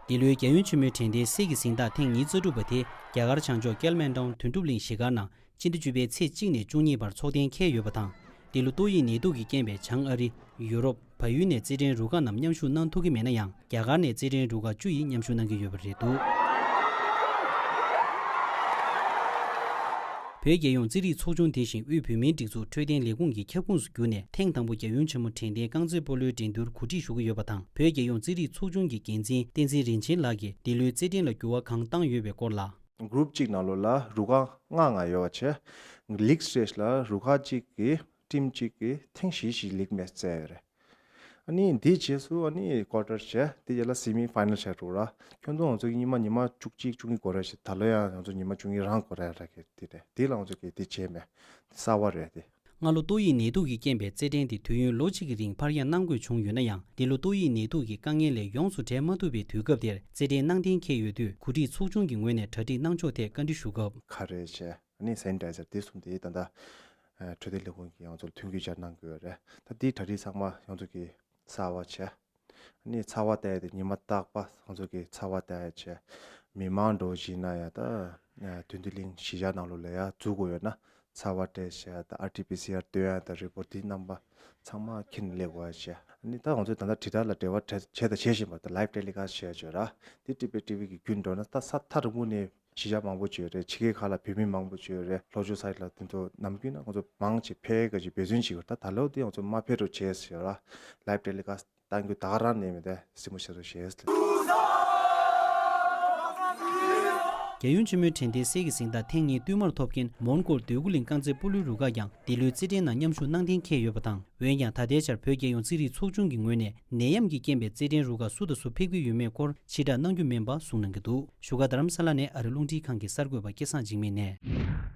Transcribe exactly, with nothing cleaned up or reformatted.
འདི་ལོའི་རྒྱལ་ཡོངས་ཆེན་མོའི་དྲན་རྟེན་གསེར་གྱི་གཟེངས་རྟགས་ཐེངས་ཉི་ཤུ་རྩ་དྲུག་པ་དེ་རྒྱ་གར་བྱང་ཕྱོགས་ཀལ་མན་ཌོང་དོན་གྲུབ་གླིང་གཞིས་སྒར་ནང་སྤྱི་ཟླ་བཅུ་པའི་ཚེས་གཅིག་ནས་བཅུ་གཉིས་བར་འཚོགས་གཏན་འཁེལ་ཡོད་པ་དང་། འདི་ལོ་ཏོག་དབྱིབས་ནད་དུག་གིས་རྐྱེན་པས་བྱང་ཨ་རི། ཡུ་རོབ། བལ་ཡུལ་ནས་རྩེད་འགྲན་རུ་ཁག་རྣམས་མཉམ་ཞུགས་གནང་ཐུབ་ཀྱི་མེད་ན་ཡང་། རྒྱ་གར་ནས་རྩེད་འགྲན་རུ་ཁག་བཅུ་ཡིས་མཉམ་ཞུགས་གནང་གི་ཡོད་པ་རེད་འདུག་བོད་རྒྱལ་ཡོངས་རྩེད་རིགས་ཚོགས་ཆུང་དེ་བཞིན་དབུས་བོད་མིའི་སྒྲིག་འཛུགས་འཕྲོད་བསྟེན་ལས་ཁུངས་ཀྱི་ཁྱབ་ཁོངས་སུ་གྱུར་ནས། ཐེངས་དང་པོ་རྒྱལ་ཡོངས་ཆེན་མོ་དྲན་རྟེན་རྐང་རྩེད་སྤོ་ལོའི་འགྲན་བསྡུར་གོ་སྒྲིག་ཞུ་གི་ཡོད་པ་དང་། བོད་རྒྱལ་ཡོངས་རྩེད་རིགས་ཚོགས་ཆུང་གི་འགན་འཛིན་བསྟན་འཛིན་རིན་ཆེན་ལགས་ཀྱིས་འདི་ལོའི་རྩེད་འགྲན་ལ་འགྱུར་བ་གང་བཏང་ཡོད་པའི་སྐོར་ལ། གུ་རུབ་གཅིག་ནང་ལོགས་ལ་རུ་ཁག་ལྔ་ལྔ་ཡོད་པ་བྱས། ལིག་སི་ཊེ་ཇི་ལ་རུ་ཁག་གཅིག་གིས་ཊིམ་གཅིག་གིས་ཐེངས་བཞི་བཞི་ལིག་མེ་ཆི་རྩེ་ཡོད་རེད། ཨ་ནི་འདིའི་རྗེས་སུ་ཨ་ནི་ཀོ་ཊར་བྱས། དེ་རྗེས་ལ་སེ་མི་ཕའི་ནལ་བྱས་འགྲོ་ར། ཁྱོན་བསྡོམས་ང་ཚོ་གི་སྔོན་མ་ཉི་མ་བཅུ་གཅིག་བཅུ་གཉིས་འགོར་ཡ་ཞིག་ད་ལོ་ཡང་ང་ཚོ་ཉི་མ་བཅུ་གཉིས་རང་འགོར་ཡ་རག་གི་དེ་རེད། དེ་ལ་ང་ཚོ་གི་དེ་བྱས་མེད། གསར་པ་རེད་དེ། སྔ་ལོ་ཏོག་དབྱིབས་ནད་དུག་གིས་རྐྱེན་པས་རྩེད་འགྲན་དེ་དུས་ཡུན་ལོ་གཅིག་གི་རིང་ཕར་འགྱངས་གནང་དགོས་བྱུང་ཡོད་ན་ཡང་། འདི་ལོ་ཏོག་དབྱིབས་ནད་དུག་གི་དཀའ་ངལ་ལས་ཡོངས་སུ་བྲལ་མ་ཐུབ་པའི་དུས་སྐབས་དེར་རྩེད་འགྲན་གནང་གཏན་འཁེལ་ཡོད་དུས། གོ་སྒྲིག་ཚོགས་ཆུང་གི་ངོས་ནས་གྲ་སྒྲིག་གནང་ཕྱོགས་ཐད་བཀའ་འདྲི་ཞུ་སྐབས། ཁ་རས་བྱས། ཨ་ནི་སེ་ནི་ཊའི་ཛར་དེ་གསུམ་དེ་ད་ལྟ་ཨ་འཕྲོད་བསྟེན་ལས་ཁུངས་ཀྱིས་ང་ཚོར་མཐུན་འགྱུར་སྦྱར་གནང་དགོས་རེད། ད་དེའི་གྲ་སྒྲིག་ཚང་མ་ང་ཚོ་གིས་གསར་པ་བྱས། ཨ་ནི་ཚ་བ་བལྟ་ཡ་དེ་ཉི་མ་རྟག་པ་ང་ཚོ་གིས་ཚ་བ་བལྟ་ཡ་བྱས། མི་མང་འགྲོ་བཞིན་ན་ཡ་ད་ཨ་དོན་གྲུབ་གླིང་གཞིས་ཆགས་ནང་ལོགས་ལ་ཡ་འཛུལ་དགོས་ཡོད་ན་ཚ་བ་ཊེ་སི་ཊི་བྱས། ད་ཨར་ཊི་པི་སི་ཨར་སྟོན་ཡ་ད་རི་པོ་ཊི་དེ་རྣམ་པ་ཚང་མ་འཁྱེར་ནས་སླེབས་དགོས་ཡ་བྱས། ཨ་ནི་ད་ང་ཚོས་ད་ལྟ་དྲིལ་བསྒྲགས་ལ་འབྲེལ་བ་བྱས་བྱས་དང་བྱེད་བཞིན་པ་ད་ལའིབ་ཊེ་ལི་ཀ་སི་ཊི་བྱས་བྱས་ར། དེ་ཊི་བི་ཊི་བི་གི་བརྒྱུད་འགྲོ་ན་ད་ས་ཐག་རིང་པོ་ནས་གཞིས་ཆགས་མང་པོ་ཅིག་ཡོད་རེད། ཕྱི་རྒྱལ་ཁག་ལ་བོད་མི་མང་པོ་ཅིག་ཡོད་རེད། ལྷོ་ཕྱོགས་ས་ཡ་ལ་དེ་ཚོ་ནམ་རྒྱུན་ན་ང་ཚོ་མང་ཆེ་ཕལ་སྐད་ཅིག་འབད་བརྩོན་བྱེད་ཀྱི་ཡོད་རེད། ད་ད་ལོ་དེ་ང་ཚོ་མ་ཕེབས་རོགས་བྱས་ཟེར་ཡོད་ར། ལའིབ་ཊེ་ལི་ཀ་སི་གཏང་རྒྱུ་ད་ག་རང་ནས་མི་འདའ་སྲིད་མོ་ཤར་རོགས་བྱས་ཟེར། རྒྱལ་ཡོངས་ཆེན་མོའི་དྲན་རྟེན་གསེར་གྱི་གཟེངས་རྟགས་ཐེངས་གཉིས་བསྟུད་མར་ཐོབ་མཁན་མོན་གྷོལ་འདོད་རྒུ་གླིང་རྐང་རྩེད་སྤོ་ལོའི་རུ་ཁག་ཀྱང་འདི་ལོའི་རྩེད་འགྲན་ནང་མཉམ་ཞུགས་གནང་གཏན་འཁེལ་ཡོད་པ་དང་། འོན་ཀྱང་ད་ལྟའི་ཆར་བོད་རྒྱལ་ཡོངས་རྩེད་རིགས་ཚོགས་ཆུང་གི་ངོས་ནས་ནད་ཡམས་ཀྱི་རྐྱེན་པས་རྩེད་འགྲན་རུ་ཁག་སུ་དང་སུ་ཕེབས་ཀྱི་ཡོད་མེད་སྐོར་ཕྱིར་བསྒྲགས་གནང་རྒྱུ་མིན་པ་གསུངས་གནང་གི་འདུག་བཞུགས་སྒར་རྡ་རམ་ས་ལ་ནས་ཨ་རི་རླུང་འཕྲིན་ཁང་གི་གསར་འགོད་པ་སྐལ་བཟང་འཇིགས་མེད་ནས།